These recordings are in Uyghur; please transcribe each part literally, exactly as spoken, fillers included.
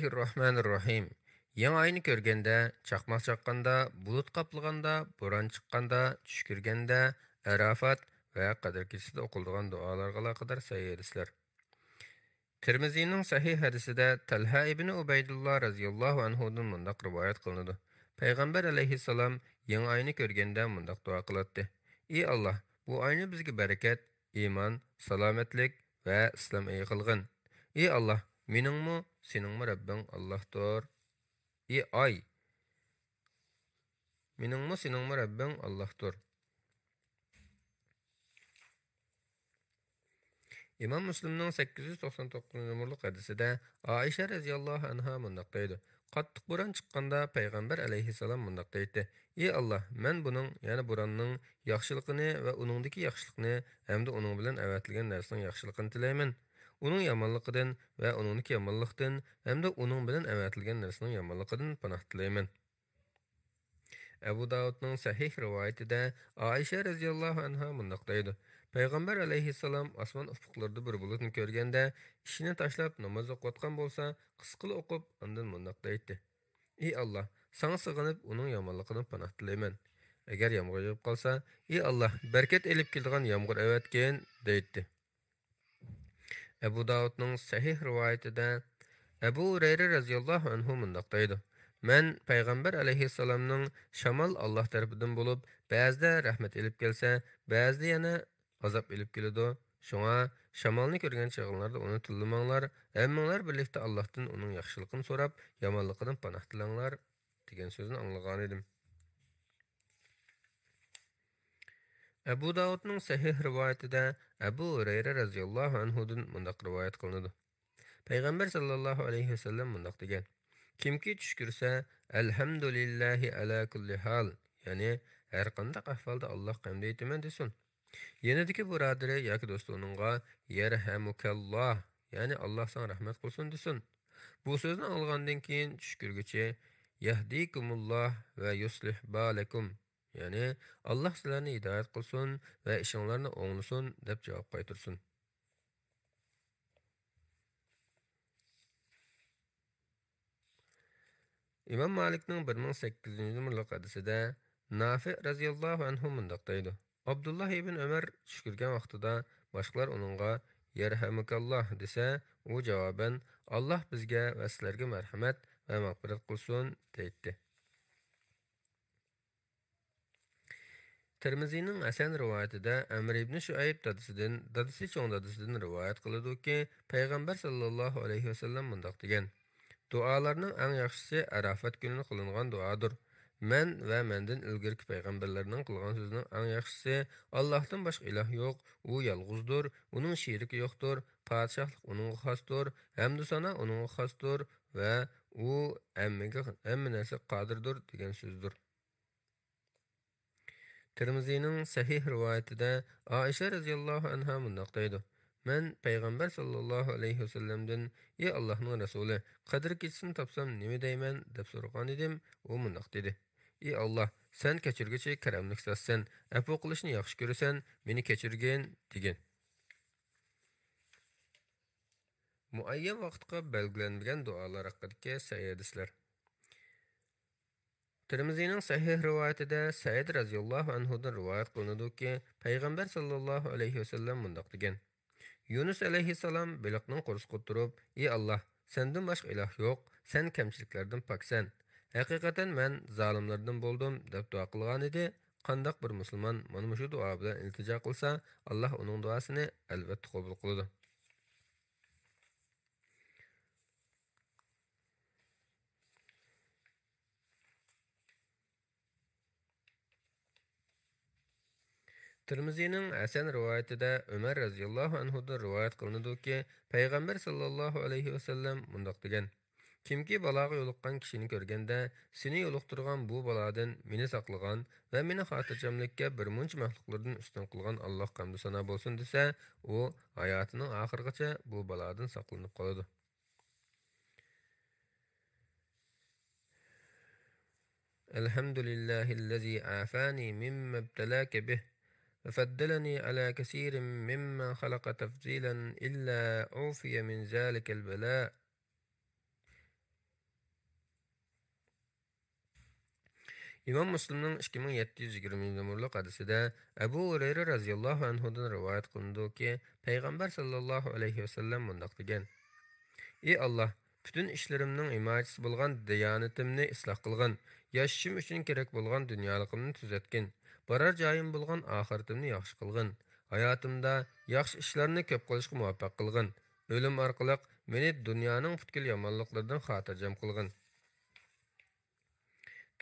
بىسمىللاھىررەھمانىررەھىم. يېڭى ئاينى كۆرگەندە، چاقماق چاققاندا، بۇلۇت قاپلىغاندا، بوران چىققاندا، چۈش كۆرگەندە، ئەرافات ۋە قەدىر كېچىسىدە ئوقۇلىدىغان دۇئالارغا ئالاقىدار سەھىھ ھەدىسلەر. تىرمىزىنىڭ سەھىھ ھەدىسىدە تەلھە ئىبنى ئۇبەيدۇللا رەزىياللاھۇ ئەنھۇدىن مۇنداق رىۋايەت قىلىنىدۇ: پەيغەمبەر ئەلەيھىسسالام يېڭى ئاينى كۆرگەندە مۇنداق دۇئا قىلاتتى: ئى ئاللاھ، بۇ ئاينى بىزگە بەرىكەت، ئىمان، سالامەتلىك ۋە ئىسلام ئېيى قىلغىن. ئى ئاللاھ، مېنىڭمۇ، سېنىڭمۇ رەببىڭ ئاللاھتۇر. ئى ئاي، مېنىڭمۇ، سېنىڭمۇ رەببىڭ ئاللاھتۇر. ئىمام مۇسلىمنىڭ سەككىز يۈز توقسان توققۇزىنچى نومۇرلۇق ھەدىسىدە ئائىشە رەزىياللاھۇ ئەنھا مۇنداق دەيدۇ: قاتتىق بوران چىققاندا پەيغەمبەر ئەلەيھىسسالام مۇنداق دەيتتى: ئى ئاللاھ، مەن بۇنىڭ، يەنى بوراننىڭ ياخشىلىقىنى ۋە ئۇنىڭدىكى ياخشىلىقنى ھەمدە ئۇنىڭ بىلەن ئەۋەتىلگەن نەرسىنىڭ ياخشىلىقىنى تىلەيمەن. ئۇنىڭ يامانلىقىدىن ۋە ئۇنىڭدىكى يامانلىقتىن ھەمدە ئۇنىڭ بىلەن ئەۋەتىلگەن نەرسىنىڭ يامانلىقىدىن پاناھ تىلەيمەن. ئەبۇ داۋۇدنىڭ سەھىھ رىۋايىتىدە ئائىشە رەزىياللاھۇ ئەنھا مۇنداق دەيدۇ: پەيغەمبەر ئەلەيھىسسالام ئاسمان ئۇپۇقلىرىدا بىر بۇلۇتنى كۆرگەندە، ئىشىنى تاشلاپ ناماز ئوقۇۋاتقان بولسا، قىسقىلا ئوقۇپ، ئاندىن مۇنداق دەيتتى: ئى ئاللاھ، ساڭا سېغىنىپ، ئۇنىڭ يامانلىقىدىن پاناھ تىلەيمەن. ئەگەر يامغۇر يېغىپ قالسا، ئى ئاللاھ، بەرىكەت ئېلىپ كېلىدىغان يامغۇر ئەۋەتكىن، دەيتتى. ئەبۇ داۋۇدنىڭ سەھىھ رىۋايىتىدە ئەبۇ ھۇرەيرە رەزىياللاھۇ ئەنھۇ مۇنداق دەيدۇ: مەن پەيغەمبەر ئەلەيھىسسالامنىڭ، شامال ئاللاھ تەرىپىدىن بولۇپ، بەزىدە رەھمەت ئېلىپ كەلسە، بەزىدە يەنە ئازاب ئېلىپ كېلىدۇ. شۇڭا شامالنى كۆرگەن چېغىڭلاردا ئۇنى تىللىماڭلار، ھەممىڭلار بىرلىكتە ئاللاھتىن ئۇنىڭ ياخشىلىقىنى سوراپ، يامانلىقىدىن پاناھ تىلەڭلار، دېگەن سۆزنى ئاڭلىغانىدىم. ئەبۇ داۋۇدنىڭ سەھىھ رىۋايىتىدە ئەبۇ ھۇرەيرە رەزىياللاھۇ ئەنھۇدىن مۇنداق رىۋايەت قىلىنىدۇ: پەيغەمبەر ساللاللاھۇ ئەلەيھى ۋەسەللەم مۇنداق دېگەن: كىمكى چۈش كۆرسە، ئەلھەمدۇلىللاھى ئەلا كۇللى ھال، يەنى ھەرقانداق ئەھۋالدا ئاللاھقا ھەمدۇ ئېيتىمەن دېسۇن. يېنىدىكى بۇرادىرى ياكى دوستى ئۇنىڭغا، يەرھەمۇكەللاھ، يەنى ئاللاھ ساڭا رەھمەت قىلسۇن دېسۇن. بۇ سۆزنى ئاڭلىغاندىن كېيىن چۈش كۆرگۈچى، يەھدىكۇمۇللاھ ۋە يۇسلىھ بالەكۇم، يەنى ئاللاھ سىلەرنى ھىدايەت قىلسۇن ۋە ئىشىڭلارنى ئوڭلىسۇن، دەپ جاۋاب قايتۇرسۇن. ئىمام مالىكنىڭ بىر مىڭ سەككىز يۈزىنچى نومۇرلۇق ھەدىسىدە نافىئ رەزىياللاھۇ ئەنھۇ مۇنداق دەيدۇ: ئابدۇللاھ ئىبن ئۆمەر چۈش كۆرگەن ۋاقتىدا باشقىلار ئۇنىڭغا، يەرھەمۇكەللاھ، دېسە، ئۇ جاۋابەن، ئاللاھ بىزگە ۋە سىلەرگە مەرھەمەت ۋە مەغپىرەت قىلسۇن، دەيتتى. تىرمىزىنىڭ ھەسەن رىۋايىتىدە ئەمر ئىبنى شۇئەيب دادىسىدىن، دادىسى چوڭ دادىسىدىن رىۋايەت قىلىدۇكى، پەيغەمبەر ساللاللاھۇ ئەلەيھى ۋەسەللەم مۇنداق دېگەن: دۇئالارنىڭ ئەڭ ياخشىسى ئەرافات كۈنى قىلىنغان دۇئادۇر. مەن ۋە مەندىن ئىلگىرىكى پەيغەمبەرلەرنىڭ قىلغان سۆزىنىڭ ئەڭ ياخشىسى، ئاللاھتىن باشقا ئىلاھ يوق، ئۇ يالغۇزدۇر، ئۇنىڭ شېرىكى يوقتۇر، پادىشاھلىق ئۇنىڭغا خاستۇر، ھەمدۇ سانا ئۇنىڭغا خاستۇر ۋە ئۇ ھەممىگە، ھەممە نەرسىگە قادىردۇر، دېگەن سۆزدۇر. تىرمىزىنىڭ سەھىھ رىۋايىتىدە ئائىشە رەزىياللاھۇ ئەنھا مۇنداق دەيدۇ: مەن پەيغەمبەر ساللاللاھۇ ئەلەيھى ۋەسەللەمدىن، ئى ئاللاھنىڭ رەسۇلى، قەدىر كېچىسىنى تاپسام نېمە دەيمەن؟ دەپ سورىغانىدىم. ئۇ مۇنداق دېدى: ئى ئاللاھ، سەن كەچۈرگۈچى، كەرەملىك زاتسەن، ئەپۇ قىلىشنى ياخشى كۆرىسەن، مېنى كەچۈرگىن، دېگىن. مۇئەييەن ۋاقىتقا بەلگىلەنمىگەن دۇئالار ھەققىدىكى سەھىھ ھەدىسلەر. تىرمىزىنىڭ سەھىھ رىۋايىتىدە سەئىد رەزىياللاھۇ ئەنھۇدىن رىۋايەت قىلىنىدۇكى، پەيغەمبەر ساللاللاھۇ ئەلەيھى ۋەسەللەم مۇنداق دېگەن: يۇنۇس ئەلەيھىسسالام بېلىقنىڭ قورسىقىدا تۇرۇپ، ئى ئاللاھ، سەندىن باشقا ئىلاھ يوق، سەن كەمچىلىكلەردىن پاكسەن. ھەقىقەتەن مەن زالىملاردىن بولدۇم، دەپ دۇئا قىلغانىدى. قانداق بىر مۇسۇلمان مانا مۇشۇ دۇئا بىلەن ئىلتىجا قىلسا، ئاللاھ ئۇنىڭ دۇئاسىنى ئەلۋەتتە قوبۇل قىلىدۇ. تىرمىزىنىڭ ھەسەن رىۋايىتىدە ئۆمەر رەزىياللاھۇ ئەنھۇدىن رىۋايەت قىلىنىدۇكى، پەيغەمبەر ساللاللاھۇ ئەلەيھى ۋەسەللەم مۇنداق دېگەن: كىمكى بالاغا يولۇققان كىشىنى كۆرگەندە، سېنى يولۇقتۇرغان بۇ بالادىن مېنى ساقلىغان ۋە مېنى خاتىرجەملىككە بىر مۇنچە مەخلۇقلىرىدىن ئۈستۈن قىلغان ئاللاھقا ھەمدۇ سانا بولسۇن دېسە، ئۇ ھاياتىنىڭ ئاخىرىغىچە بۇ بالادىن ساقلىنىپ قالىدۇ. الحمد لله الذي عافاني مما ابتلاك به وفضلني على كثير ممن خلق تفضيلا إلا عوفي من ذلك البلاء. ئىمام مۇسلىمنىڭ ئىككى مىڭ يەتتە يۈز يىگىرمىنچى نومۇرلۇق ھەدىسىدە ئەبۇ ھۇرەيرە رەزىياللاھۇ ئەنھۇدىن رىۋايەت قىلىنىدۇكى، پەيغەمبەر ساللاللاھۇ ئەلەيھى ۋەسەللەم مۇنداق دېگەن: ئى ئاللاھ، پۈتۈن ئىشلىرىمنىڭ ھىمايىچىسى بولغان دىيانىتىمنى ئىسلاھ قىلغىن، ياشىشىم ئۈچۈن كېرەك بولغان دۇنيالىقىمنى تۈزەتكىن، بارار جايىم بولغان ئاخىرىتىمنى ياخشى قىلغىن، ھاياتىمدا ياخشى ئىشلارنى كۆپ قىلىشقا مۇۋەپپەق قىلغىن، ئۆلۈم ئارقىلىق مېنى دۇنيانىڭ پۈتكۈل يامانلىقلىرىدىن خاتىرجەم قىلغىن.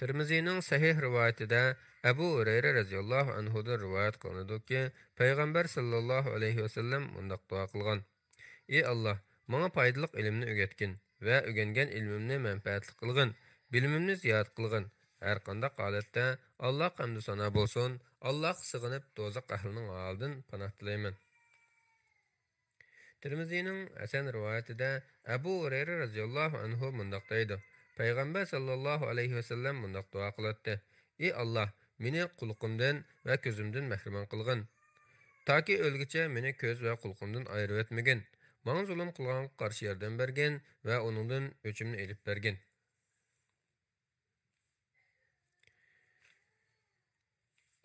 تىرمىزىنىڭ سەھىھ رىۋايىتىدە ئەبۇ ھۇرەيرە رەزىياللاھۇ ئەنھۇدىن رىۋايەت قىلىنىدۇكى، پەيغەمبەر ساللاللاھۇ ئەلەيھى ۋەسەللەم مۇنداق دۇئا قىلغان: ئى ئاللاھ، ماڭا پايدىلىق ئىلىمنى ئۆگەتكىن ۋە ئۆگەنگەن ئىلمىمنى مەنپەئەتلىك قىلغىن، بىلىمىمنى زىيادە قىلغىن. ھەر قانداق ھالەتتە ئاللاھقا ھەمدۇ سانا بولسۇن، ئاللاھقا سېغىنىپ، دوزاخ ئەھلىنىڭ ھالىدىن پاناھ تىلەيمەن. تىرمىزىنىڭ ھەسەن رىۋايىتىدە ئەبۇ ھۇرەيرە رەزىياللاھۇ ئەنھۇ مۇنداق دەيدۇ: پەيغەمبەر ساللاللاھۇ ئەلەيھى ۋەسەللەم مۇنداق دۇئا قىلاتتى: ئى ئاللاھ، مېنى قۇلىقىمدىن ۋە كۆزۈمدىن مەھرىمەن قىلغىن. تاكى ئۆلگۈچە مېنى كۆز ۋە قۇلىقىمدىن ئايرىۋەتمىگىن. ماڭا زۇلۇم قىلغانغا قارشى ياردەم بەرگىن ۋە ئۇنىڭدىن ئۆچۈمنى ئېلىپ بەرگىن.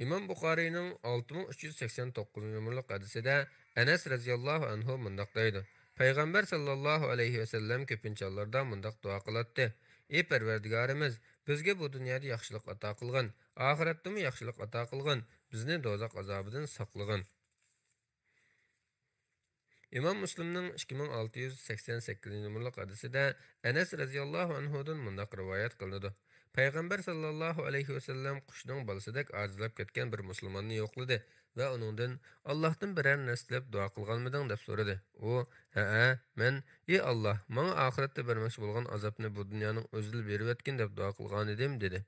ئىمام بۇخارىينىڭ ئالتە مىڭ ئۈچ يۈز سەكسەن توققۇزىنچى نومۇرلۇق ھەدىسىدە ئەنەس رەزىياللاھۇ ئەنھۇ مۇنداق دەيدۇ: پەيغەمبەر ساللاللاھۇ ئەلەيھى ۋەسەللەم كۆپىنچە ھاللاردا مۇنداق دۇئا قىلاتتى: ئى پەرۋەردىگارىمىز، بىزگە بۇ دۇنيادا ياخشىلىق ئاتا قىلغىن، ئاخىرەتتىمۇ ياخشىلىق ئاتا قىلغىن، بىزنى دوزاخ ئازابىدىن ساقلىغىن. ئىمام مۇسلىمنىڭ ئىككى مىڭ ئالتە يۈز سەكسەن سەككىزىنچى نومۇرلۇق ھەدىسىدە ئەنەس رەزىياللاھۇ ئەنھۇدىن مۇنداق رىۋايەت قىلىنىدۇ: پەيغەمبەر ساللاللاھۇ ئەلەيھى ۋەسەللەم قۇشنىڭ بالىسىدەك ئاجىزلاپ كەتكەن بىر مۇسۇلماننى يوقلىدى ۋە ئۇنىڭدىن، ئاللاھتىن بىرەر نەرسە تىلەپ دۇئا قىلغانمىدىڭ؟ دەپ سورىدى. ئۇ، ھەئە، مەن، ئى ئاللاھ، ماڭا ئاخىرەتتە بەرمەكچى بولغان ئازابنى بۇ دۇنيانىڭ ئۆزىلا بېرىۋەتكىن دەپ دۇئا قىلغانىدىم، دېدى.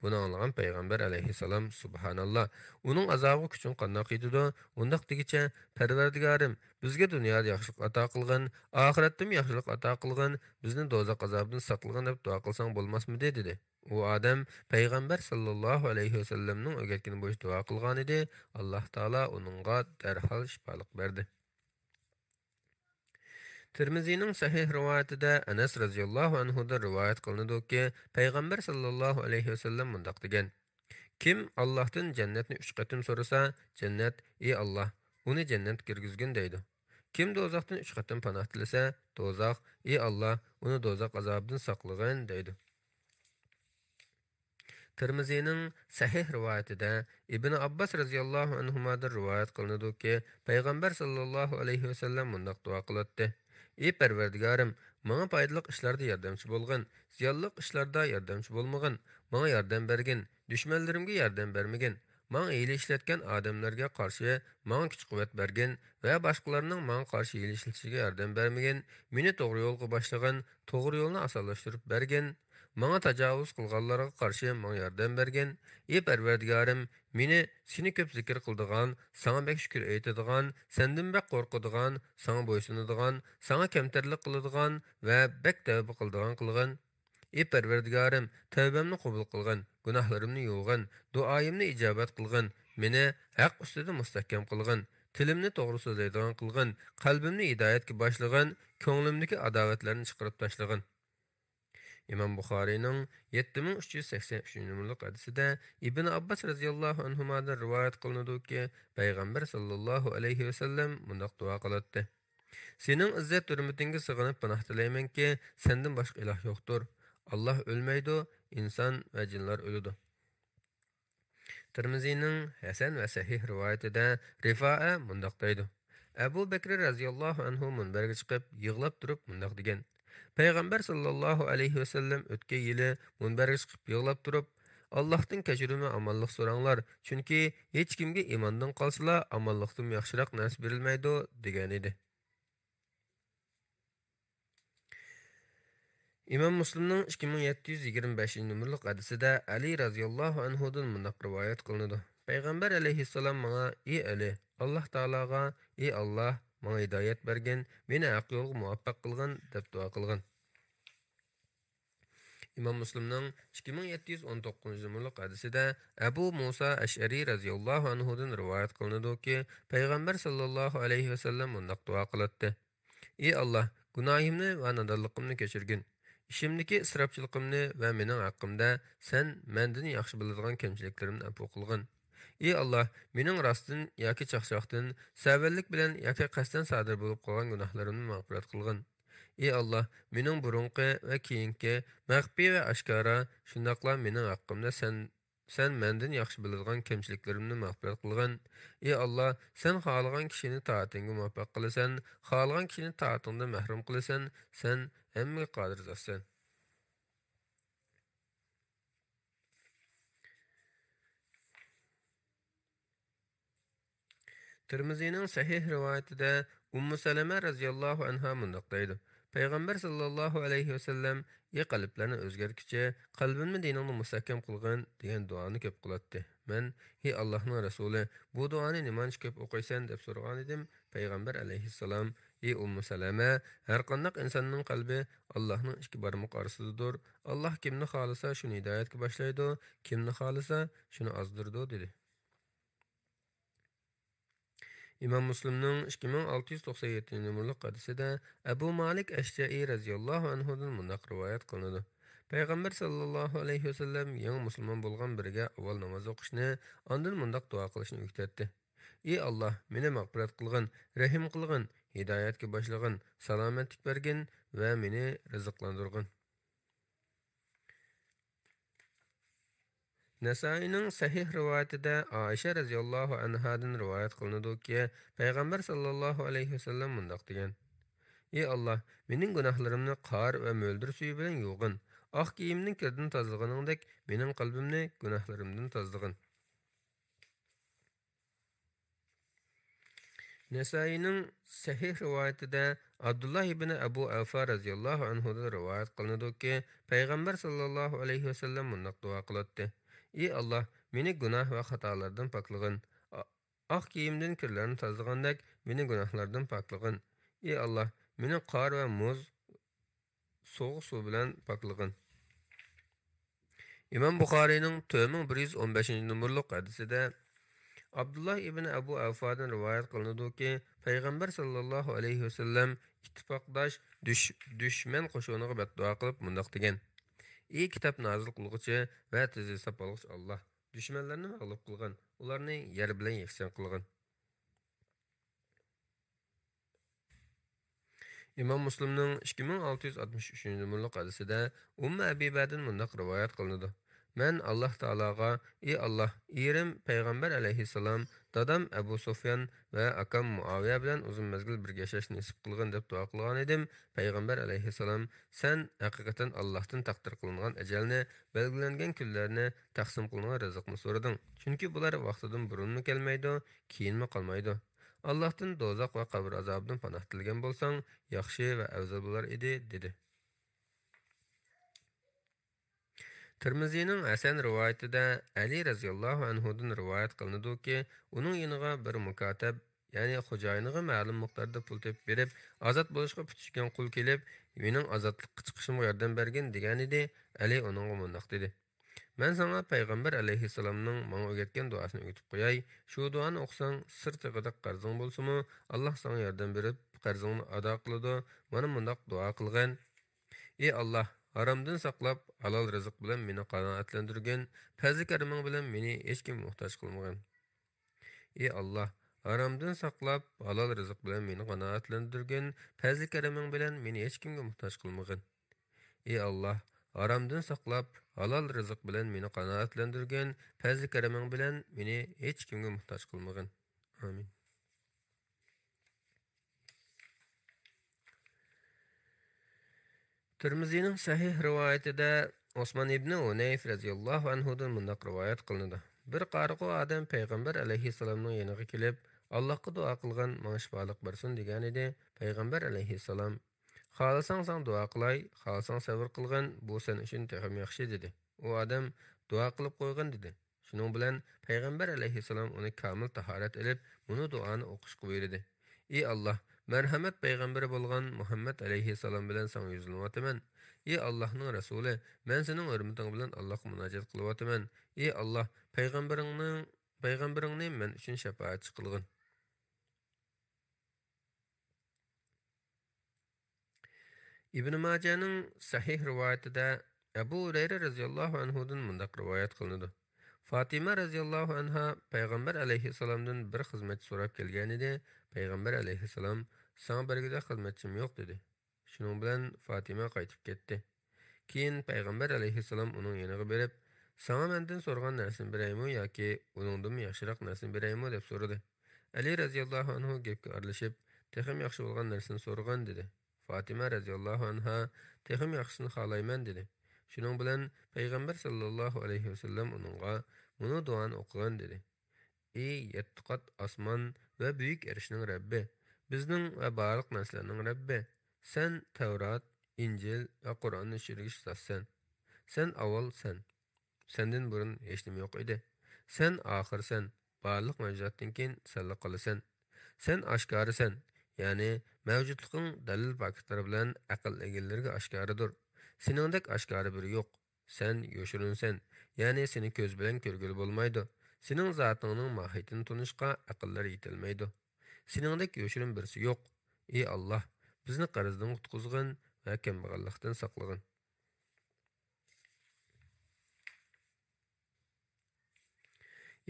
بۇنى ئاڭلىغان پەيغەمبەر ئەلەيھىسسالام، سۇبھاناللا، ئۇنىڭ ئازابىغا كۈچۈڭ قانداق يېتىدۇ؟ ئۇنداق دېگۈچە، پەرۋەردىگارىم، بىزگە دۇنيادا ياخشىلىق ئاتا قىلغىن، ئاخىرەتتىمۇ ياخشىلىق ئاتا قىلغىن، بىزنى دوزاخ ئازابىدىن ساقلىغىن دەپ دۇئا قىلساڭ بولماسمىدى؟ دېدى. ئۇ ئادەم پەيغەمبەر ساللاللاھۇ ئەلەيھى ۋەسەللەمنىڭ ئۆگەتكىنى بويىچە دۇئا قىلغانىدى، ئاللاھ تائالا ئۇنىڭغا دەرھال شىپالىق بەردى. تىرمىزىنىڭ سەھىھ رىۋايىتىدە ئەنەس رەزىياللاھۇ ئەنھۇدىن رىۋايەت قىلىنىدۇكى، پەيغەمبەر ساللاللاھۇ ئەلەيھى ۋەسەللەم مۇنداق دېگەن: كىم ئاللاھتىن جەننەتنى ئۈچ قېتىم سورىسا، جەننەت، ئى ئاللاھ، ئۇنى جەننەتكە كىرگۈزگىن، دەيدۇ. كىم دوزاختىن ئۈچ قېتىم پاناھ تىلىسە، دوزاخ، ئى ئاللاھ، ئۇنى دوزاخ ئازابىدىن ساقلىغىن، دەيدۇ. تىرمىزىنىڭ سەھىھ رىۋايىتىدە ئىبن ئابباس رەزىياللاھۇ ئەنھۇمادىن رىۋايەت قىلىنىدۇكى، پەيغەمبەر ساللاللاھۇ ئەلەيھى ۋەسەللەم مۇنداق دۇئا قىلاتتى: ئى پەرۋەردىگارىم، ماڭا پايدىلىق ئىشلاردا ياردەمچى بولغىن، زىيانلىق ئىشلاردا ياردەمچى بولمىغىن، ماڭا ياردەم بەرگىن، دۈشمەنلىرىمگە ياردەم بەرمىگىن، ماڭا ھىيلە ئىشلەتكەن ئادەملەرگە قارشى ماڭا كۈچ-قۇۋۋەت بەرگىن ۋە باشقىلارنىڭ ماڭا قارشى ھىيلە ئىشلىتىشىگە ياردەم بەرمىگىن، مېنى توغرا يولغا باشلىغىن، توغرا يولنى ئاسانلاشتۇرۇپ بەرگىن. ماڭا تاجاۋۇز قىلغانلارغا قارشى ماڭا ياردەم بەرگىن. ئى پەرۋەردىگارىم، مېنى سېنى كۆپ زىكىر قىلىدىغان، ساڭا بەك شۈكۈر ئېيتىدىغان، سەندىن بەك قورقىدىغان، ساڭا بويسۇنىدىغان، ساڭا كەمتەرلىك قىلىدىغان ۋە بەك تەۋبە قىلىدىغان قىلغىن. ئى پەرۋەردىگارىم، تەۋبەمنى قوبۇل قىلغىن، گۇناھلىرىمنى يۇغىن، دۇئايىمنى ئىجابەت قىلغىن، مېنى ھەق ئۈستىدە مۇستەھكەم قىلغىن، تىلىمنى توغرا سۆزلەيدىغان قىلغىن، قەلبىمنى ھىدايەتكە باشلىغىن، كۆڭلۈمدىكى ئاداۋەتلەرنى چىقىرىپ تاشلىغىن. ئىمام بۇخارىينىڭ يەتتە مىڭ ئۈچ يۈز سەكسەن ئۈچىنچى نومۇرلۇق ھەدىسىدە ئىبن ئابباس رەزىياللاھۇ ئەنھۇمادىن رىۋايەت قىلىنىدۇكى، پەيغەمبەر ساللاللاھۇ ئەلەيھى ۋەسەللەم مۇنداق دۇئا قىلاتتى: سېنىڭ ئىززەت ھۆرمىتىڭگە سىغىنىپ پاناھ تىلەيمەنكى، سەندىن باشقا ئىلاھ يوقتۇر. ئاللاھ ئۆلمەيدۇ، ئىنسان ۋە جىنلار ئۆلىدۇ. تىرمىزىنىڭ ھەسەن ۋە سەھىھ رىۋايىتىدە رىفائە مۇنداق دەيدۇ: ئەبۇ بەكرى رەزىياللاھۇ ئەنھۇ مۇنبەرگە چىقىپ يىغلاپ تۇرۇپ مۇنداق دېگەن: پەيغەمبەر ساللاللاھۇ ئەلەيھى ۋەسەللەم ئۆتكەن يىلى مۇنبەرگە چىقىپ يىغلاپ تۇرۇپ، ئاللاھتىن كەچۈرۈم ۋە ئامانلىق سوراڭلار، چۈنكى ھېچكىمگە ئىماندىن قالسىلا ئامانلىقتىنمۇ ياخشىراق نەرسە بېرىلمەيدۇ، دېگەنىدى. ئىمام مۇسلىمنىڭ ئىككى مىڭ يەتتە يۈز يىگىرمە بەشىنچى نومۇرلۇق ھەدىسىدە ئەلى رەزىياللاھۇ ئەنھۇدىن مۇنداق رىۋايەت قىلىنىدۇ: پەيغەمبەر ئەلەيھىسسالام ماڭا، ئى ئەلى، ئاللاھ تائالاغا، ئى ئاللاھ، ماڭا ھىدايەت بەرگىن، مېنى ھەق يولغا مۇۋەپپەق قىلغىن، دەپ دۇئا قىلغان. ئىمام مۇسلىمنىڭ ئىككى مىڭ يەتتە يۈز ئون توققۇزىنچى نومۇرلۇق ھەدىسىدە ئەبۇ مۇسا ئەشئەرى رەزىياللاھۇ ئەنھۇدىن رىۋايەت قىلىنىدۇكى، پەيغەمبەر ساللاللاھۇ ئەلەيھى ۋەسەللەم مۇنداق دۇئا قىلاتتى: ئى ئاللاھ، گۇناھىمنى ۋە نادانلىقىمنى كەچۈرگىن. ئىشىمدىكى ئىسراپچىلىقىمنى ۋە مېنىڭ ھەققىمدە سەن مەندىن ياخشى بىلىدىغان كەمچىلىكلىرىمنى ئەپۇ قىلغىن. ئى ئاللاھ، مېنىڭ راستتىن ياكى چاقچاقتىن، سەۋەنلىك بىلەن ياكى قەستەن سادىر بولۇپ قالغان گۇناھلىرىمنى مەغپىرەت قىلغىن. ئى ئاللاھ، مېنىڭ بۇرۇنقى ۋە كېيىنكى، مەخپىي ۋە ئاشكارا، شۇنداقلا مېنىڭ ھەققىمدە سەن، سەن مەندىن ياخشى بىلىدىغان كەمچىلىكلىرىمنى مەغپىرەت قىلغىن. ئى ئاللاھ، سەن خالىغان كىشىنى تائىتىڭگە مۇۋەپپەق قىلىسەن، خالىغان كىشىنى تائىتىڭدىن مەھرۇم قىلىسەن، سەن ھەممىگە قادىر زاتسەن. تىرمىزىنىڭ سەھىھ رىۋايىتىدە ئۇممۇ سەلەمە رەزىياللاھۇ ئەنھا مۇنداق دەيدۇ: پەيغەمبەر ساللاللاھۇ ئەلەيھى ۋەسەللەم، ئى قەلبلەرنى ئۆزگەرتكۈچى، قەلبىمنى دىنىڭدا مۇستەھكەم قىلغىن، دېگەن دۇئانى كۆپ قىلاتتى. مەن، ئى ئاللاھنىڭ رەسۇلى، بۇ دۇئانى نېمانچە كۆپ ئوقۇيسەن؟ دەپ سورىغانىدىم. پەيغەمبەر ئەلەيھىسسالام، ئى ئۇممۇ سەلەمە، ھەرقانداق ئىنساننىڭ قەلبى ئاللاھنىڭ ئىككى بارمىقى ئارىسىدىدۇر. ئاللاھ كىمنى خالىسا، شۇنى ھىدايەتكە باشلايدۇ، كىمنى خالىسا، شۇنى ئازدۇرىدۇ، دېدى. ئىمام مۇسلىمنىڭ ئىككى مىڭ ئالتە يۈز توقسان يەتتىنچى نومۇرلۇق ھەدىسىدە ئەبۇ مالىك ئەشجەئى رەزىياللاھۇ ئەنھۇدىن مۇنداق رىۋايەت قىلىنىدۇ: پەيغەمبەر ساللاللاھۇ ئەلەيھى ۋەسەللەم يېڭى مۇسۇلمان بولغان بىرىگە ئاۋۋال ناماز ئوقۇشنى، ئاندىن مۇنداق دۇئا قىلىشنى ئۆگىتەتتى: ئى ئاللاھ، مېنى مەغپىرەت قىلغىن، رەھىم قىلغىن، ھىدايەتكە باشلىغىن، سالامەتلىك بەرگىن ۋە مېنى رىزىقلاندۇرغىن. نەسائىينىڭ سەھىھ رىۋايىتىدە ئائىشە رەزىياللاھۇ ئەنھادىن رىۋايەت قىلىنىدۇكى، پەيغەمبەر ساللاللاھۇ ئەلەيھى ۋەسەللەم مۇنداق دېگەن: ئى ئاللاھ، مېنىڭ گۇناھلىرىمنى قار ۋە مۆلدۈر سۈيى بىلەن يۇغىن. ئاق كىيىمنىڭ كىردىن تازىلىغىنىڭدەك مېنىڭ قەلبىمنى گۇناھلىرىمدىن تازىلىغىن. نەسائىينىڭ سەھىھ رىۋايىتىدە ئابدۇللا ئىبنى ئەبۇ ئەۋفا رەزىياللاھۇ ئەنھۇدىن رىۋايەت قىلىنىدۇكى، پەيغەمبەر ساللاللاھۇ ئەلەيھى ۋەسەللەم مۇنداق دۇئا قىلاتتى: ئى ئاللاھ، مېنى گۇناھ ۋە خاتالاردا پاكلىغىن. ئا-، ئاق كىيىمدىن كىرلەرنى تازىلىغاندەك مېنى گۇناھلاردىن پاكلىغىن. ئى ئاللاھ، مېنى قار ۋە مۇز، سوغۇق سۇ بىلەن پاكلىغىن. ئىمام بۇخارىينىڭ تۆت مىڭ بىر يۈز ئون بەشىنچى نومۇرلۇق ھەدىسىدە ئابدۇللا ئىبنى ئەبۇ ئەۋفادىن رىۋايەت قىلىنىدۇكى، پەيغەمبەر ساللاللاھۇ ئەلەيھى ۋەسەللەم ئىتتىپاقداش دۈش-، دۈشمەن قوشۇنىغا بەتدۇئا قىلىپ مۇنداق دېگەن: ئى كىتاب نازىل قىلغۇچى ۋە تېز ھېساب ئالغۇچى ئاللاھ، دۈشمەنلەرنى مەغلۇپ قىلغىن، ئۇلارنى يەر بىلەن يەكسان قىلغىن. ئىمام مۇسلىمنىڭ ئىككى مىڭ ئالتە يۈز ئاتمىش ئۈچىنچى نومۇرلۇق ھەدىسىدە ئۇممۇ ھەبىبەدىن مۇنداق رىۋايەت قىلىنىدۇ: مەن ئاللاھ تائالاغا، ئى ئاللاھ، ئېرىم پەيغەمبەر ئەلەيھىسسالام، دادام ئەبۇ سۇفيان ۋە ئاكام مۇئاۋىيە بىلەن ئۇزۇن مەزگىل بىرگە ياشاش نېسىپ قىلغىن، دەپ دۇئا قىلغانىدىم. پەيغەمبەر ئەلەيھىسسالام، سەن ھەقىقەتەن ئاللاھتىن تەقدىر قىلىنغان ئەجەلنى، بەلگىلەنگەن كۈنلەرنى، تەقسىم قىلىنغان رىزىقنى سورىدىڭ، چۈنكى بۇلار ۋاقتىدىن بۇرۇنمۇ كەلمەيدۇ، كېيىنمۇ قالمايدۇ. ئاللاھتىن دوزاخ ۋە قەبرە ئازابىدىن پاناھ تىلىگەن بولساڭ، ياخشى ۋە ئەۋزەل بولار ئىدى، دېدى. تىرمىزىنىڭ ھەسەن رىۋايىتىدە ئەلى رەزىياللاھۇ ئەنھۇدىن رىۋايەت قىلىنىدۇكى، ئۇنىڭ يېنىغا بىر مۇكاتەب، يەنى خوجايىنىغا مەلۇم مىقداردا پۇل تېپىپ بېرىپ، ئازاد بولۇشقا پۈتۈشكەن قۇل كېلىپ، مېنىڭ ئازادلىققا چىقىشىمغا ياردەم بەرگىن، دېگەنىدى. ئەلى ئۇنىڭغا مۇنداق دېدى: مەن ساڭا پەيغەمبەر ئەلەيھىسسالامنىڭ ماڭا ئۆگەتكەن دۇئاسىنى ئۆگىتىپ قوياي. شۇ دۇئانى ئوقۇساڭ، سىر تېغىدەك قەرزىڭ بولسىمۇ، ئاللاھ ساڭا ياردەم بېرىپ، قەرزىڭنى ئادا قىلىدۇ. مانا مۇنداق دۇئا قىلغىن: ئى ئاللاھ، ھارامدىن ساقلاپ، ھالال رىزىق بىلەن مېنى قانائەتلەندۈرگىن، پەزلى كەرىمىڭ بىلەن مېنى ھېچكىمگە موھتاج قىلمىغىن. ئى ئاللاھ، ھارامدىن ساقلاپ، ھالال رىزىق بىلەن مېنى قانائەتلەندۈرگىن، پەزلى كەرىمىڭ بىلەن مېنى ھېچكىمگە موھتاج قىلمىغىن. ئى ئاللاھ، ھارامدىن ساقلاپ، ھالال رىزىق بىلەن مېنى قانائەتلەندۈرگىن، پەزلى كەرىمىڭ بىلەن مېنى ھېچكىمگە موھتاج قىلمىغىن. ئامىن. تىرمىزىنىڭ سەھىھ رىۋايىتىدە ئوسمان ئىبنى ھۇنەيف رەزىياللاھۇ ئەنھۇدىن مۇنداق رىۋايەت قىلىنىدۇ: بىر قارىغۇ ئادەم پەيغەمبەر ئەلەيھىسسالامنىڭ يېنىغا كېلىپ، ئاللاھقا دۇئا قىلغىن، ماڭا شىپالىق بەرسۇن، دېگەنىدى. پەيغەمبەر ئەلەيھىسسالام، خالىساڭ ساڭا دۇئا قىلاي، خالىساڭ سەۋر قىلغىن، بۇ سەن ئۈچۈن تېخىمۇ ياخشى، دېدى. ئۇ ئادەم، دۇئا قىلىپ قويغىن، دېدى. شۇنىڭ بىلەن پەيغەمبەر ئەلەيھىسسالام ئۇنى كامىل تاھارەت ئېلىپ، مۇنۇ دۇئانى ئوقۇشقا بۇيرۇدى: ئى ئاللاھ، مەرھەمەت پەيغەمبىرى بولغان مۇھەممەد ئەلەيھىسسالام بىلەن ساڭا يۈزلىنىۋاتىمەن. ئى ئاللاھنىڭ رەسۇلى، مەن سېنىڭ ھۆرمىتىڭ بىلەن ئاللاھقا مۇناجات قىلىۋاتىمەن. ئى ئاللاھ، پەيغەمبىرىڭنىڭ، پەيغەمبىرىڭنى مەن ئۈچۈن شاپائەتچى قىلغىن. ئىبن ماجەنىڭ سەھىھ رىۋايىتىدە ئەبۇ ھۇرەيرە رەزىياللاھۇ ئەنھۇدىن مۇنداق رىۋايەت قىلىنىدۇ: فاتىمە رەزىياللاھۇ ئەنھا پەيغەمبەر ئەلەيھىسسالامدىن بىر خىزمەتچى سوراپ كەلگەنىدى. پەيغەمبەر ئەلەيھىسسالام، ساڭا بەرگۈدەك خىزمەتچىم يوق، دېدى. شۇنىڭ بىلەن فاتىمە قايتىپ كەتتى. كېيىن پەيغەمبەر ئەلەيھىسسالام ئۇنىڭ يېنىغا بېرىپ، ساڭا مەندىن سورىغان نەرسىنى بېرەيمۇ ياكى ئۇنىڭدىنمۇ ياخشىراق نەرسىنى بېرەيمۇ؟ دەپ سورىدى. ئەلى رەزىياللاھۇ ئەنھۇ گەپكە ئارىلىشىپ، تېخىمۇ ياخشى بولغان نەرسىنى سورىغىن، دېدى. فاتىمە رەزىياللاھۇ ئەنھا، تېخىمۇ ياخشىسىنى خالايمەن، دېدى. شۇنىڭ بىلەن پەيغەمبەر ساللاللاھۇ ئەلەيھى ۋەسەللەم ئۇنىڭغا مۇنۇ دۇئانى ئوقۇغىن، دېدى. ئى يەتتە قات ئاسمان ۋە بۈيۈك ئەرشنىڭ رەببى، بىزنىڭ ۋە بارلىق نەرسىلەرنىڭ رەببى، سەن تەۋرات، ئىنجىل ۋە قۇرئاننى چۈشۈرگۈچى زاتسەن. سەن ئاۋۋال سەن. سەندىن بۇرۇن ھېچنېمە يوق ئىدى. سەن ئاخىرسەن، بارلىق مەۋجۇداتتىن كېيىن سەنلا قالىسەن. سەن ئاشكارىسەن، يەنى مەۋجۇتلۇقۇڭ دەلىل پاكىتلار بىلەن ئەقىل ئىگىلىرىگە ئاشكارىدۇر. سېنىڭدەك ئاشكارا بىرى يوق. سەن يوشۇرۇنسەن، يەنى سېنى كۆز بىلەن كۆرگىلى بولمايدۇ. سېنىڭ زاتىڭنىڭ ماھىيىتىنى تونۇشقا ئەقىللەر يېتەلمەيدۇ. سېنىڭدەك يوشۇرۇن بىرسى يوق. ئى ئاللاھ، بىزنى قەرزدىن قۇتقۇزغىن ۋە كەمبەغەللىكتىن ساقلىغىن.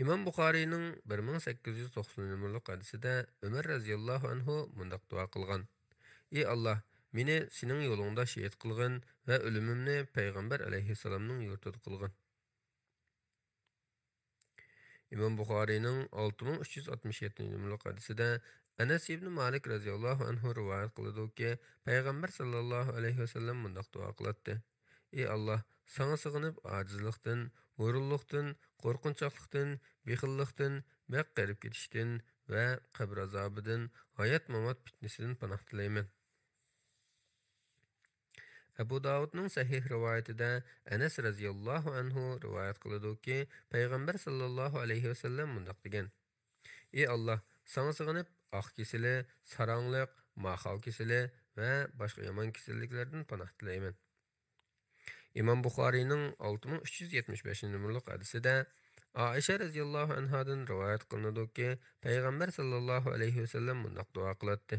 ئىمام بۇخارىينىڭ بىر مىڭ سەككىز يۈز توقسان نومۇرلۇق ھەدىسىدە ئۆمەر رەزىياللاھۇ ئەنھۇ مۇنداق دۇئا قىلغان: ئى ئاللاھ، مېنى سېنىڭ يولۇڭدا شېھىت قىلغىن ۋە ئۆلۈمۈمنى پەيغەمبەر ئەلەيھىسسالامنىڭ يۇرتىدا قىلغىن. ئىمام بۇخارىينىڭ ئالتە مىڭ ئۈچ يۈز ئاتمىش يەتتىنچى نومۇرلۇق ھەدىسىدە ئەنەس ئىبنى مالىك رەزىياللاھۇ ئەنھۇ رىۋايەت قىلىدۇكى، پەيغەمبەر ساللاللاھۇ ئەلەيھى ۋەسەللەم مۇنداق دۇئا قىلاتتى: ئى ئاللاھ، ساڭا سېغىنىپ ئاجىزلىقتىن، ھۇرۇنلۇقتىن، قورقۇنچاقلىقتىن، بېخىللىقتىن، بەك قېرىپ كېتىشتىن ۋە قەبرە ئازابىدىن، ھايات-مامات پىتنىسىدىن پاناھ تىلەيمەن. ئەبۇ داۋۇدنىڭ سەھىھ رىۋايىتىدە ئەنەس رەزىياللاھۇ ئەنھۇ رىۋايەت قىلىدۇكى، پەيغەمبەر ساللاللاھۇ ئەلەيھى ۋەسەللەم مۇنداق دېگەن: ئى ئاللاھ، ساڭا سېغىنىپ ئاق كېسىلى، ساراڭلىق، ماخاۋ كېسىلى ۋە باشقا يامان كېسەللىكلەردىن پاناھ تىلەيمەن. ئىمام بۇخارىينىڭ ئالتە مىڭ ئۈچ يۈز يەتمىش بەشىنچى نومۇرلۇق ھەدىسىدە ئائىشە رەزىياللاھۇ ئەنھادىن رىۋايەت قىلىنىدۇكى، پەيغەمبەر ساللاللاھۇ ئەلەيھى ۋەسەللەم مۇنداق دۇئا قىلاتتى: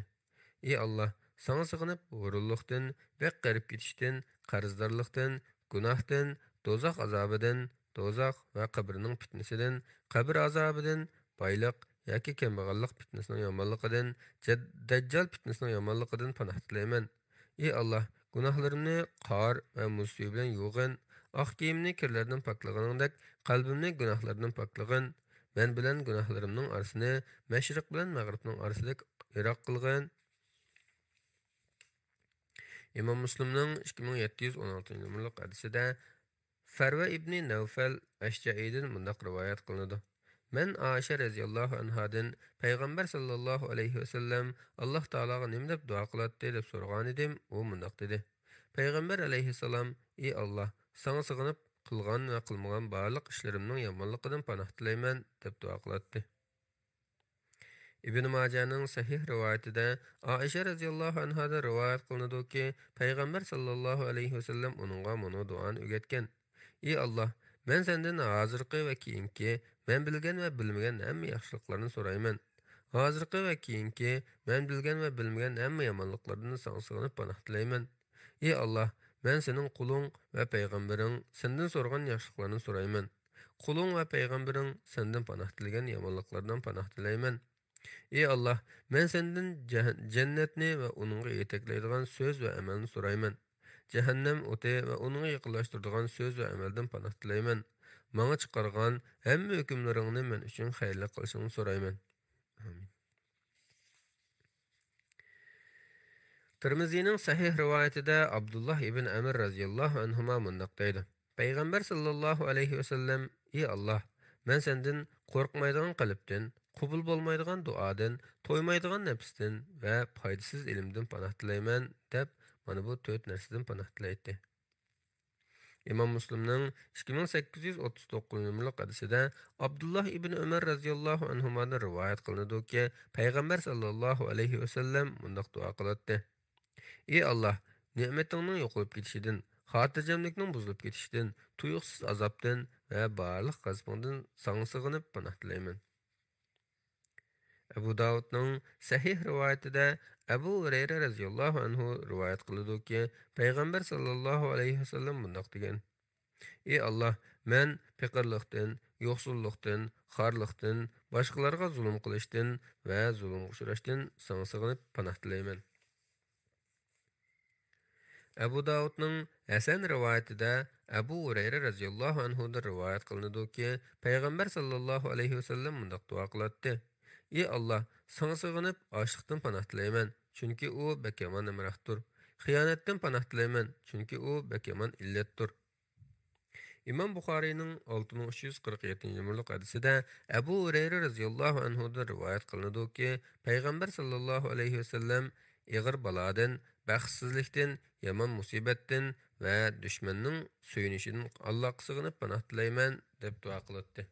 ئى ئاللاھ، ساڭا سېغىنىپ ھۇرۇنلۇقتىن، بەك قېرىپ كېتىشتىن، قەرزدارلىقتىن، گۇناھتىن، دوزاخ ئازابىدىن، دوزاخ ۋە قەبرىنىڭ پىتنىسىدىن، قەبرە ئازابىدىن، بايلىق ياكى كەمبەغەللىك پىتنىسىنىڭ يامانلىقىدىن، جەد-، دەججال پىتنىسىنىڭ يامانلىقىدىن پاناھ تىلەيمەن. ئى ئاللاھ، گۇناھلىرىمنى قار ۋە مۇز سۈيى بىلەن يۇغىن، ئاق كىيىمنى كىرلەردىن پاكلىغىنىڭدەك، قەلبىمنى گۇناھلاردىن پاكلىغىن. مەن بىلەن گۇناھلىرىمنىڭ ئارىسىنى مەشرىق بىلەن مەغرىبنىڭ ئارىسىدەك يىراق قىلغىن. ئىمام مۇسلىمنىڭ ئىككى مىڭ يەتتە يۈز ئون ئالتىنچى نومۇرلۇق ھەدىسىدە فەرۋە ئىبنى نەۋفەل ئەشجەئىدىن مۇنداق رىۋايەت قىلىنىدۇ: مەن ئائىشە رەزىياللاھۇ ئەنھادىن پەيغەمبەر ساللاللاھۇ ئەلەيھى ۋەسەللەم ئاللاھ تائالاغا نېمە دەپ دۇئا قىلاتتى دەپ سورىغانىدىم، ئۇ مۇنداق دېدى: پەيغەمبەر ئەلەيھىسسالام، ئى ئاللاھ، ساڭا سېغىنىپ قىلغان ۋە قىلمىغان بارلىق ئىشلىرىمنىڭ يامانلىقىدىن پاناھ تىلەيمەن، دەپ دۇئا قىلاتتى. ئىبن ماجەنىڭ سەھىھ رىۋايىتىدە ئائىشە رەزىياللاھۇ ئەنھادىن رىۋايەت قىلىنىدۇكى، پەيغەمبەر ساللاللاھۇ ئەلەيھى ۋەسەللەم ئۇنىڭغا مۇنۇ دۇئانى ئۆگەتكەن: ئى ئاللاھ، مەن سەندىن ھازىرقى ۋە كېيىنكى، مەن بىلگەن ۋە بىلمىگەن ھەممە ياخشىلىقلارنى سورايمەن. ھازىرقى ۋە كېيىنكى، مەن بىلگەن ۋە بىلمىگەن ھەممە يامانلىقلاردىن ساڭا سېغىنىپ پاناھ تىلەيمەن. ئى ئاللاھ، مەن سېنىڭ قۇلۇڭ ۋە پەيغەمبىرىڭ، سەندىن سورىغان ياخشىلىقلارنى سورايمەن. قۇلۇڭ ۋە پەيغەمبىرىڭ سەندىن پاناھ تىلىگەن يامانلىقلاردىن پاناھ تىلەيمەن. ئى ئاللاھ، مەن سەندىن جەھ-، جەننەتنى ۋە ئۇنىڭغا يېتەكلەيدىغان سۆز ۋە ئەمەلنى سورايمەن. جەھەننەم ئوتى ۋە ئۇنىڭغا يېقىنلاشتۇرىدىغان سۆز ۋە ئەمەلدىن پاناھ تىلەيمەن. ماڭا چىقارغان ھەممە ھۆكۈملىرىڭنى مەن ئۈچۈن خەيرلىك قىلىشىڭنى سورايمەن. ئامىن. تىرمىزىنىڭ سەھىھ رىۋايىتىدە ئابدۇللاھ ئىبن ئەمر رەزىياللاھۇ ئەنھۇما مۇنداق دەيدۇ: پەيغەمبەر ساللاللاھۇ ئەلەيھى ۋەسەللەم، ئى ئاللاھ، مەن سەندىن قورقمايدىغان قەلبتىن، قوبۇل بولمايدىغان دۇئادىن، تويمايدىغان نەپستىن ۋە پايدىسىز ئىلىمدىن پاناھ تىلەيمەن، دەپ، مانا بۇ تۆت نەرسىدىن پاناھ تىلەيتتى. ئىمام مۇسلىمنىڭ ئىككى مىڭ سەككىز يۈز ئوتتۇز توققۇزىنچى نومۇرلۇق ھەدىسىدە ئابدۇللاھ ئىبنى ئۆمەر رەزىياللاھۇ ئەنھۇمادىن رىۋايەت قىلىنىدۇكى، پەيغەمبەر ساللاللاھۇ ئەلەيھى ۋەسەللەم مۇنداق دۇئا قىلاتتى: ئى ئاللاھ، نېمىتىڭنىڭ يوقىلىپ كېتىشىدىن، خاتىرجەملىكنىڭ بۇزۇلۇپ كېتىشىدىن، تۇيۇقسىز ئازابتىن ۋە بارلىق غەزىپىڭدىن ساڭا سېغىنىپ پاناھ تىلەيمەن. ئەبۇ داۋۇدنىڭ سەھىھ رىۋايىتىدە ئەبۇ ھۇرەيرە رەزىياللاھۇ ئەنھۇ رىۋايەت قىلىدۇكى، پەيغەمبەر ساللاللاھۇ ئەلەيھى ۋەسەللەم مۇنداق دېگەن: «ئى ئاللاھ، مەن پېقىرلىقتىن، يوقسۇللۇقتىن، خارلىقتىن، باشقىلارغا زۇلۇم قىلىشتىن ۋە زۇلۇمغا ئۇچراشتىن ساڭا سىغىنىپ پاناھ تىلەيمەن.» ئەبۇ داۋۇدنىڭ ھەسەن رىۋايىتىدە ئەبۇ ھۇرەيرە رەزىياللاھۇ ئەنھۇدىن رىۋايەت قىلىنىدۇكى، پەيغەمبەر ساللاللاھۇ ئەلەيھى ۋەسەللەم مۇنداق دۇئا قىلاتتى: «ئى ئاللاھ، ساڭا سىغىنىپ ئاچلىقتىن پاناھ تىلەيمەن، چۈنكى ئۇ بەك يامان ھەمراھتۇر. خىيانەتتىن پاناھ تىلەيمەن، چۈنكى ئۇ بەك يامان ئىللەتتۇر.» ئىمام بۇخارىينىڭ ئالتە مىڭ ئۈچ يۈز قىرىق يەتتىنچى نومۇرلۇق ھەدىسىدە ئەبۇ ھۇرەيرە رەزىياللاھۇ ئەنھۇدىن رىۋايەت قىلىنىدۇكى، پەيغەمبەر ساللاللاھۇ ئەلەيھى ۋەسەللەم ئېغىر بالادىن، بەختسىزلىكتىن، يامان مۇسىبەتتىن ۋە دۈشمەننىڭ سۆيۈنۈشىدىن ئاللاھقا سىغىنىپ پاناھ تىلەيمەن، دەپ دۇئا قىلاتتى.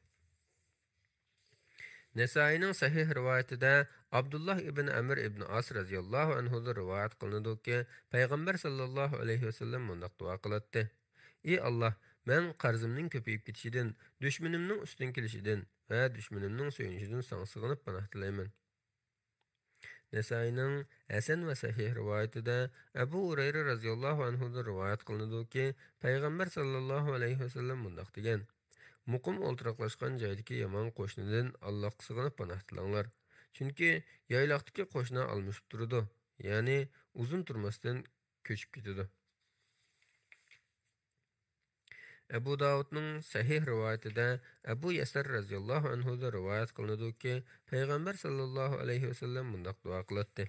نەسائىينىڭ سەھىھ رىۋايىتىدە ئابدۇللاھ ئىبن ئەمر ئىبن ئاس رەزىياللاھۇ ئەنھۇدىن رىۋايەت قىلىنىدۇكى، پەيغەمبەر ساللاللاھۇ ئەلەيھى ۋەسەللەم مۇنداق دۇئا قىلاتتى: «ئى ئاللاھ، مەن قەرزىمنىڭ كۆپىيىپ كېتىشىدىن، دۈشمىنىمنىڭ ئۈستۈن كېلىشىدىن ۋە دۈشمىنىمنىڭ سۆيۈنۈشىدىن ساڭا سىغىنىپ پاناھ تىلەيمەن.» نەسائىينىڭ ھەسەن ۋە سەھىھ رىۋايىتىدە ئەبۇ ھۇرەيرە رەزىياللاھۇ ئەنھۇدىن رىۋايەت قىلىنىدۇكى، پەيغەمبەر ساللاللاھۇ ئەلەيھى ۋەسەللەم مۇنداق دېگەن: «مۇقىم ئولتۇراقلاشقان جايدىكى يامان قوشنىدىن ئاللاھقا سىغىنىپ پاناھ تىلەڭلار. چۈنكى يايلاقتىكى قوشنا ئالمىشىپ تۇرىدۇ، يەنى ئۇزۇن تۇرماستىن كۆچۈپ كېتىدۇ.» ئەبۇ داۋۇدنىڭ سەھىھ رىۋايىتىدە ئەبۇ يەسەر رەزىياللاھۇ ئەنھۇدىن رىۋايەت قىلىنىدۇكى، پەيغەمبەر ساللاللاھۇ ئەلەيھى ۋەسەللەم مۇنداق دۇئا قىلاتتى: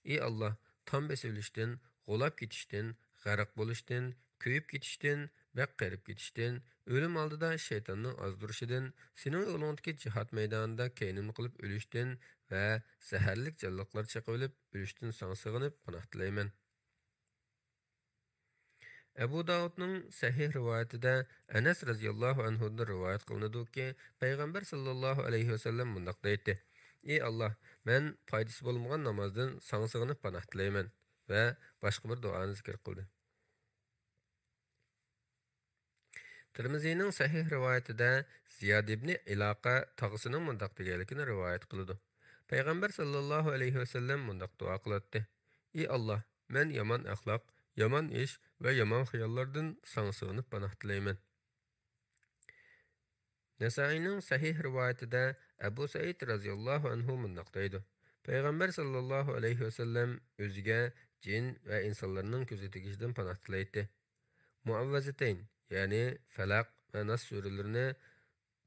«ئى ئاللاھ، تام بېسىۋېلىشتىن، غۇلاپ كېتىشتىن، غەرق بولۇشتىن، كۆيۈپ كېتىشتىن، بەك قېرىپ كېتىشتىن، ئۆلۈم ئالدىدا شەيتاننىڭ ئازدۇرۇشىدىن، سېنىڭ يولۇڭدىكى جىھاد مەيدانىدا كەينىمنى قىلىپ ئۆلۈشتىن ۋە زەھەرلىك جانلىقلار چېقىۋېلىپ ئۆلۈشتىن ساڭا سىغىنىپ پاناھ تىلەيمەن.» ئەبۇ داۋۇدنىڭ سەھىھ رىۋايىتىدە ئەنەس رەزىياللاھۇ ئەنھۇدىن رىۋايەت قىلىنىدۇكى، پەيغەمبەر ساللاللاھۇ ئەلەيھى ۋەسەللەم مۇنداق دەيتتى: «ئى ئاللاھ، مەن پايدىسى بولمىغان نامازدىن ساڭا سىغىنىپ پاناھ تىلەيمەن.» ۋە باشقا بىر دۇئانى زىكىر قىلدى. تىرمىزىنىڭ سەھىھ رىۋايىتىدە زىياد ئىبنى ئىلاقە تاغىسىنىڭ مۇنداق دېگەنلىكىنى رىۋايەت قىلىدۇ: پەيغەمبەر ساللاللاھۇ ئەلەيھى ۋەسەللەم مۇنداق دۇئا قىلاتتى: «ئى ئاللاھ، مەن يامان ئەخلاق، يامان ئىش ۋە يامان خىياللاردىن ساڭا سىغىنىپ پاناھ تىلەيمەن.» نەسائىينىڭ سەھىھ رىۋايىتىدە ئەبۇ سەئىد رەزىياللاھۇ ئەنھۇ مۇنداق دەيدۇ: پەيغەمبەر ساللاللاھۇ ئەلەيھى ۋەسەللەم ئۆزىگە جىن ۋە ئىنسانلارنىڭ كۆزى تېگىشىدىن پاناھ تىلەيتتى. مۇئەۋۋەزەتەين، يەنى فەلەق ۋە ناس سۈرىلىرىنى،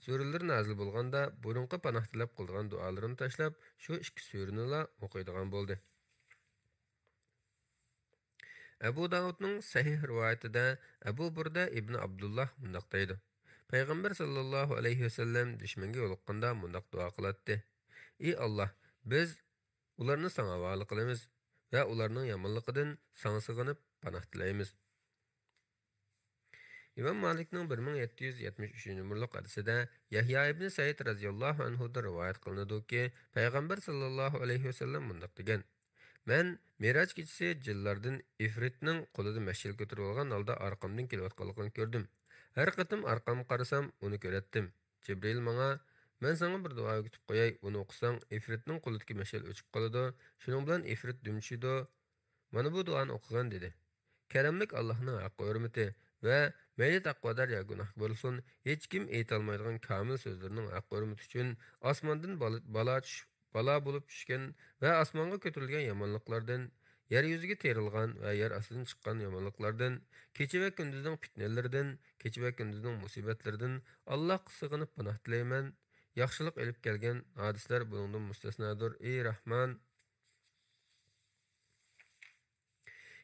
سۈرىلىرى نازىل بولغاندا بۇرۇنقى پاناھ تىلەپ قىلىدىغان دۇئالىرىنى تاشلاپ، شۇ ئىككى سۈرىنىلا ئوقۇيدىغان بولدى. ئەبۇ داۋۇدنىڭ سەھىھ رىۋايىتىدە ئەبۇ بۇردە ئىبنى ئابدۇللاھ مۇنداق دەيدۇ: پەيغەمبەر ساللاللاھۇ ئەلەيھى ۋەسەللەم دۈشمەنگە يولۇققاندا مۇنداق دۇئا قىلاتتى: «ئى ئاللاھ، بىز ئۇلارنى ساڭا ھاۋالە قىلىمىز ۋە ئۇلارنىڭ يامانلىقىدىن ساڭا سىغىنىپ پاناھ تىلەيمىز.» ئىمام مالىكنىڭ بىر مىڭ يەتتە يۈز يەتمىش ئۈچىنچى نومۇرلۇق ھەدىسىدە يەھيا ئىبنى سەئىد رەزىياللاھۇ ئەنھۇدىن رىۋايەت قىلىنىدۇكى، پەيغەمبەر ساللاللاھۇ ئەلەيھى ۋەسەللەم مۇنداق دېگەن: «مەن مىراج كېچىسى جىنلاردىن ئىفرىتنىڭ قولىدا مەشئەل كۆتۈرۈۋالغان ھالدا ئارقامدىن كېلىۋاتقانلىقىنى كۆردۈم. ھەر قېتىم ئارقامغا قارىسام، ئۇنى كۆرەتتىم. جىبرىئىل ماڭا، مەن ساڭا بىر دۇئا ئۆگىتىپ قوياي، ئۇنى ئوقۇساڭ، ئىفرىتنىڭ قولىدىكى مەشئەل ئۆچۈپ قالىدۇ، شۇنىڭ بىلەن ئىفرىت دۈم چۈشىدۇ. مانا بۇ دۇئانى ئوقۇغىن» دېدى. كەرەملىك ئاللاھنىڭ ھەققى ھۆرمىتى ۋە مەيلى تەقۋادار يا گۇناھكار بولسۇن، ھېچكىم ئېيتالمايدىغان كامىل سۆزلىرىنىڭ ھەققى ھۆرمىتى ئۈچۈن ئاسماندىن بالا، بالا چۈشۈپ، بالا بولۇپ چۈشكەن ۋە ئاسمانغا كۆتۈرۈلگەن يامانلىقلاردىن، يەر يۈزىگە تېرىلغان ۋە يەر ئاستىدىن چىققان يامانلىقلاردىن، كېچە ۋە كۈندۈزنىڭ پىتنىلىرىدىن، كېچە ۋە كۈندۈزنىڭ مۇسىبەتلىرىدىن ئاللاھقا سىغىنىپ پاناھ تىلەيمەن. ياخشىلىق ئېلىپ كەلگەن ھادىسىلەر بۇنىڭدىن مۇستەسنادۇر، ئى راھمان.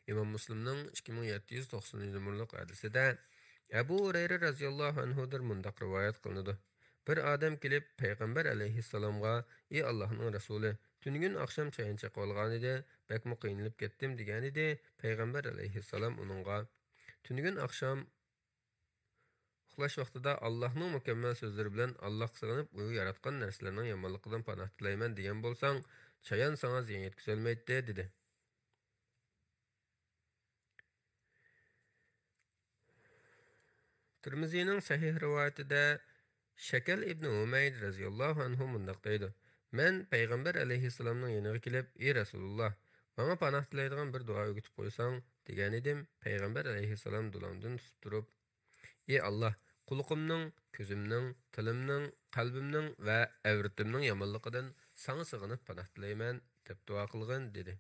ئىمام مۇسلىمنىڭ ئىككى مىڭ يەتتە يۈز توقسىنىنچى نومۇرلۇق ھەدىسىدە ئەبۇ ھۇرەيرە رەزىياللاھۇ ئەنھۇدىن مۇنداق رىۋايەت قىلىنىدۇ: بىر ئادەم كېلىپ پەيغەمبەر ئەلەيھىسسالامغا: «ئى ئاللاھنىڭ رەسۇلى، تۈنۈگۈن ئاخشام چايان چېقىۋالغانىدى، بەكمۇ قىينىلىپ كەتتىم» دېگەنىدى. پەيغەمبەر ئەلەيھىسسالام ئۇنىڭغا: «تۈنۈگۈن ئاخشام ئۇخلاش ۋاقتىدا ئاللاھنىڭ مۇكەممەل سۆزلىرى بىلەن ئاللاھقا سىغىنىپ، ئۇ ياراتقان نەرسىلەرنىڭ يامانلىقىدىن پاناھ تىلەيمەن دېگەن بولساڭ، چايان ساڭا زىيان يەتكۈزەلمەيتتى» دېدى. تىرمىزىنىڭ سەھىھ رىۋايىتىدە شەكەل ئىبنى ھۇمەيد رەزىياللاھۇ ئەنھۇ مۇنداق دەيدۇ: مەن پەيغەمبەر ئەلەيھىسسالامنىڭ يېنىغا كېلىپ، ئى رەسۇلۇللا، ماڭا پاناھ تىلەيدىغان بىر دۇئا ئۆگىتىپ قويساڭ، دېگەنىدىم. پەيغەمبەر ئەلەيھىسسالام دۇلامدىن تۇتۇپ تۇرۇپ، ئى ئاللا، قۇلىقىمنىڭ، كۆزۈمنىڭ، تىلىمنىڭ، قەلبىمنىڭ ۋە ئەۋرىتىمنىڭ يامانلىقىدىن ساڭا سېغىنىپ پاناھ تىلەيمەن، دەپ دۇئا قىلغىن، دېدى.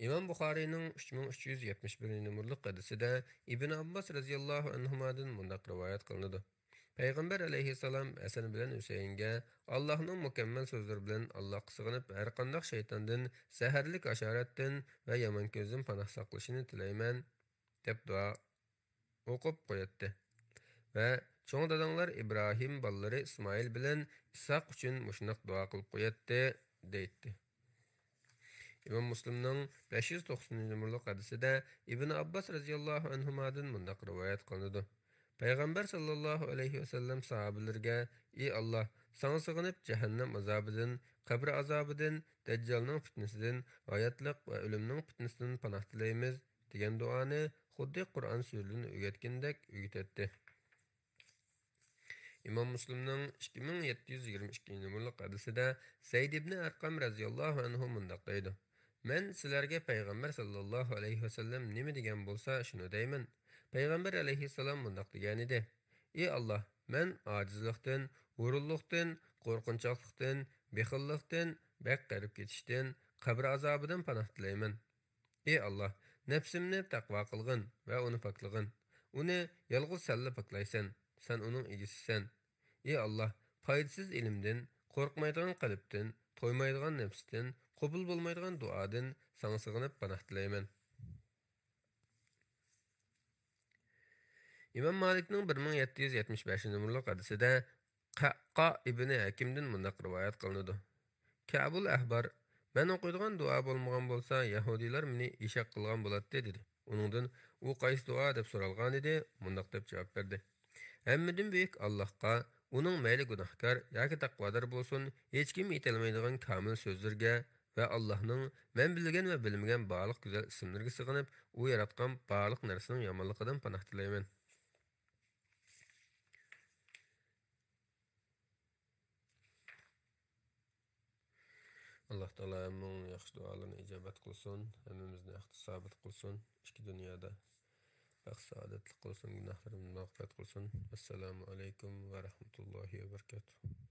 ئىمام بۇخارىينىڭ ئۈچ مىڭ ئۈچ يۈز يەتمىش بىرىنچى نومۇرلۇق ھەدىسىدە ئىبن ئابباس رەزىياللاھۇ ئەنھۇمادىن مۇنداق رىۋايەت قىلىنىدۇ: پەيغەمبەر ئەلەيھىسسالام ھەسەن بىلەن ھۈسەيىنگە ئاللاھنىڭ مۇكەممەل سۆزلىرى بىلەن ئاللاھقا سېغىنىپ، ھەرقانداق شەيتاندىن، زەھەرلىك ھاشاراتتىن ۋە يامان كۆزدىن پاناھ ساقلىشىنى تىلەيمەن، دەپ دۇئا ئوقۇپ قوياتتى. ۋە چوڭ داداڭلار ئىبراھىم بالىلىرى ئىسمائىل بىلەن ئىسھاق ئۈچۈن مۇشۇنداق دۇئا قىلىپ قوياتتى، دەيتتى. ئىمام مۇسلىمنىڭ بەش يۈز توقسىنىنچى نومۇرلۇق ھەدىسىدە ئىبن ئابباس رەزىياللاھۇ ئەنھۇمادىن مۇنداق رىۋايەت قىلىنىدۇ: پەيغەمبەر ساللاللاھۇ ئەلەيھى ۋەسەللەم ساھابىلىرىگە، ئى ئاللا، ساڭا سېغىنىپ جەھەننەم ئازابىدىن، قەبرە ئازابىدىن، دەججالنىڭ پىتنىسىدىن، ھاياتلىق ۋە ئۆلۈمنىڭ پىتنىسىدىن پاناھ تىلەيمىز، دېگەن دۇئانى خۇددى قۇرئان سۈرىلىرىنى ئۆگەتكىنىدەك ئۆگىتەتتى. ئىمام مۇسلىمنىڭ ئىككى مىڭ يەتتە يۈز يىگىرمە ئىككىنچى نومۇرلۇق ھەدىسىدە زەيد ئىبنى ئەرقەم رەزىياللاھۇ ئەنھۇ مۇنداق دەيدۇ: مەن سىلەرگە پەيغەمبەر ساللاللاھۇ ئەلەيھى ۋەسەللەم نېمە دېگەن بولسا، شۇنى دەيمەن. پەيغەمبەر ئەلەيھىسسالام مۇنداق دېگەنىدى: ئى ئاللا، مەن ئاجىزلىقتىن، ھۇرۇنلۇقتىن، قورقۇنچاقلىقتىن، بېخىللىقتىن، بەك قېرىپ كېتىشتىن، قەبرە ئازابىدىن پاناھ تىلەيمەن. ئى ئاللا، نەپسىمنى تەقۋا قىلغىن ۋە ئۇنى پاكلىغىن. ئۇنى يالغۇز سەنلا پاكلايسەن، سەن ئۇنىڭ ئىگىسىسەن. ئى ئاللا، پايدىسىز ئىلىمدىن، قورقمايدىغان قەلبتىن، تويمايدىغان نەپستىن، قوبۇل بولمايدىغان دۇئادىن ساڭا سېغىنىپ پاناھ تىلەيمەن. ئىمام مالىكنىڭ بىر مىڭ يەتتە يۈز يەتمىش بەشىنچى نومۇرلۇق ھەدىسىدە قەققا ئىبنى ھەكىمدىن مۇنداق رىۋايەت قىلىنىدۇ: كەبۇل ئەھبار، مەن ئوقۇيدىغان دۇئا بولمىغان بولسا، يەھۇدىيلار مېنى ئېشەك قىلغان بولاتتى، دېدى. ئۇنىڭدىن، ئۇ قايسى دۇئا؟ دەپ سورالغانىدى، مۇنداق دەپ جاۋاب بەردى: ھەممىدىن بۈيۈك ئاللاھقا، ئۇنىڭ مەيلى گۇناھكار ياكى تەقۋادار بولسۇن، ھېچكىم يېتەلمەيدىغان كامىل سۆزلىرىگە ۋە ئاللاھنىڭ مەن بىلگەن ۋە بىلمىگەن بارلىق گۈزەل ئىسىملىرىگە سېغىنىپ، ئۇ ياراتقان بارلىق نەرسىنىڭ يامانلىقىدىن پاناھ تىلەيمەن. ئاللاھ تائالا ھەممىڭنىڭ ياخشى دۇئالىرىنى ئىجابەت قىلسۇن، ھەممىمىزنى ھەقتە سابىت قىلسۇن، ئىككى دۇنيادا بەخت سائادەتلىك قىلسۇن، گۇناھلىرىمىزنى مەغپىرەت قىلسۇن. ئەسسالامۇ ئەلەيكۇم ۋە رەھمەتۇللاھى ۋە بەرىكاتۇھ.